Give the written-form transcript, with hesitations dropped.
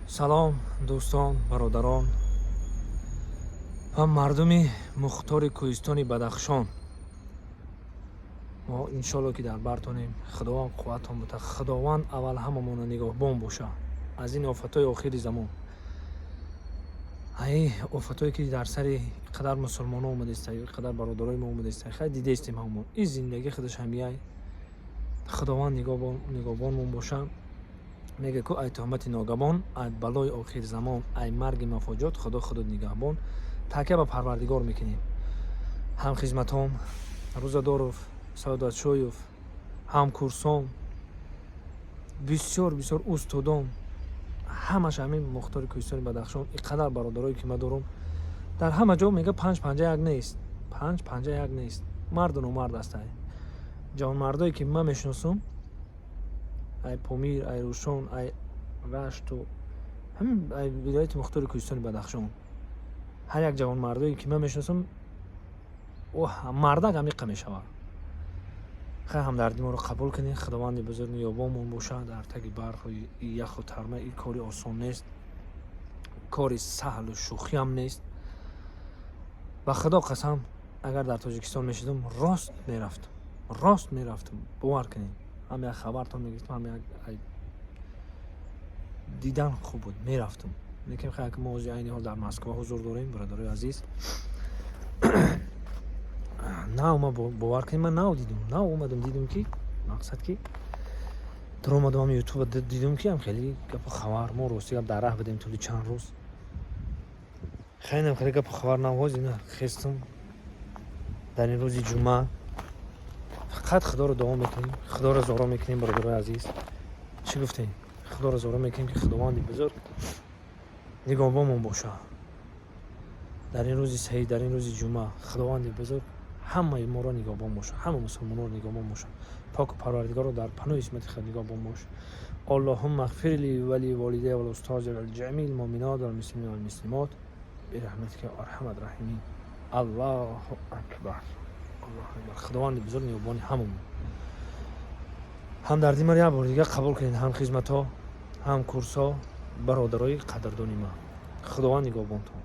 Салом, дӯстон, бародарон ва мардуми мухтори кӯҳистони Бадахшон. Мо иншоалло, ки дар бартонем. Худованд қувватон бута. Худованд аввал ҳамамона нигоҳбон боша аз ин офатҳои охири замон, ай офатҳое, ки дар сари қадар мусулмоно омадаиста, қадар бародарои мо омадаиста. Хай, дидаистем ҳамон, ин зиндагӣ худаш ҳамияй. Худованд нигоҳбонмон боша. Мега ку: ай туҳмати ногабон, ай балои охирзамон, ай марги мафоҷот, Худо худо нигаҳбон. Такя ба Парвардигор мекунем. Ҳамхизматом Рӯзадоров, Саодатшоев, ҳамкурсом, бисёр бисёр устодом, ҳамаш ҳамин мухтори кӯҳистони Бадахшон. И қадар бародарое, ки ма дорум дар ҳама ҷо, мега, панҷ панҷа як нест, панҷ панҷа як нест. Марду номард ҳастай. Ҷавонмардое, ки ман мешиносум, ай Помир, ай Рӯшон, ай Рашту, ҳамин ай вилояти мухтори кӯҳистони Бадахшон, ҳар як ҷавонмардое, ки ман мешиносам, мардак амиқа мешавад. Хай, ҳамдарди моро қабул кунед. Худованди бузург ниёбонмон бошад дар таги барфу яху тарма. Ин кори осон нест, кори саҳлу шӯхиам нест. Ба Худо қасам, агар дар Тоҷикистон мешидам, рост мерафтам, рост мерафтам. Бовар кунед, ҳам як хабартон мегирифтам, ҳам як дидан хуб буд, мерафтам. Лекин хай, мо ҳозир айни ҳол дар Москва ҳузур дорем, бародарои азиз. Нав ма, бовар кунед, ман нав дидум, нав омадам, дидум, ки мақсад ки даромадам ам Ютуба, дидум, ки ам хеле гапу хабар. Мо рости гап дар раҳ будем тӯли чанд рӯз. Хеле хеле гапу хабар нав. Ҳозир ина хестум дар ин рӯзи ҷумъа. Фақат Худоро дуо мекунем, Худоро зоро мекунем, бародарои азиз. Чӣ гуфтем? Худоро зоро мекунем, ки Худованди бузург нигоҳбонмон боша дар ин рӯзи саид, дар ин рӯзи ҷумъа. Худованди бузург ҳамаи моро нигоҳбон боша, ҳама мусулмононро нигоҳбон боша. Поку Парвардигорро дар паноҳи исмати худ нигоҳбон бош. اللهم اغفر لي ولوالدي والأستاذ والجميع المؤمنات والمسلمين والمسلمات برحمتك يا أرحم الراحمين. الله أكبر، الله أكبر. Худованди бузург нигоҳбони ҳамамон. Ҳамдарди маро як бор дига қабул кунед, ҳам хизматҳо, ҳам курсҳо, бародарои қадрдони ман. Худованд нигоҳбонтон.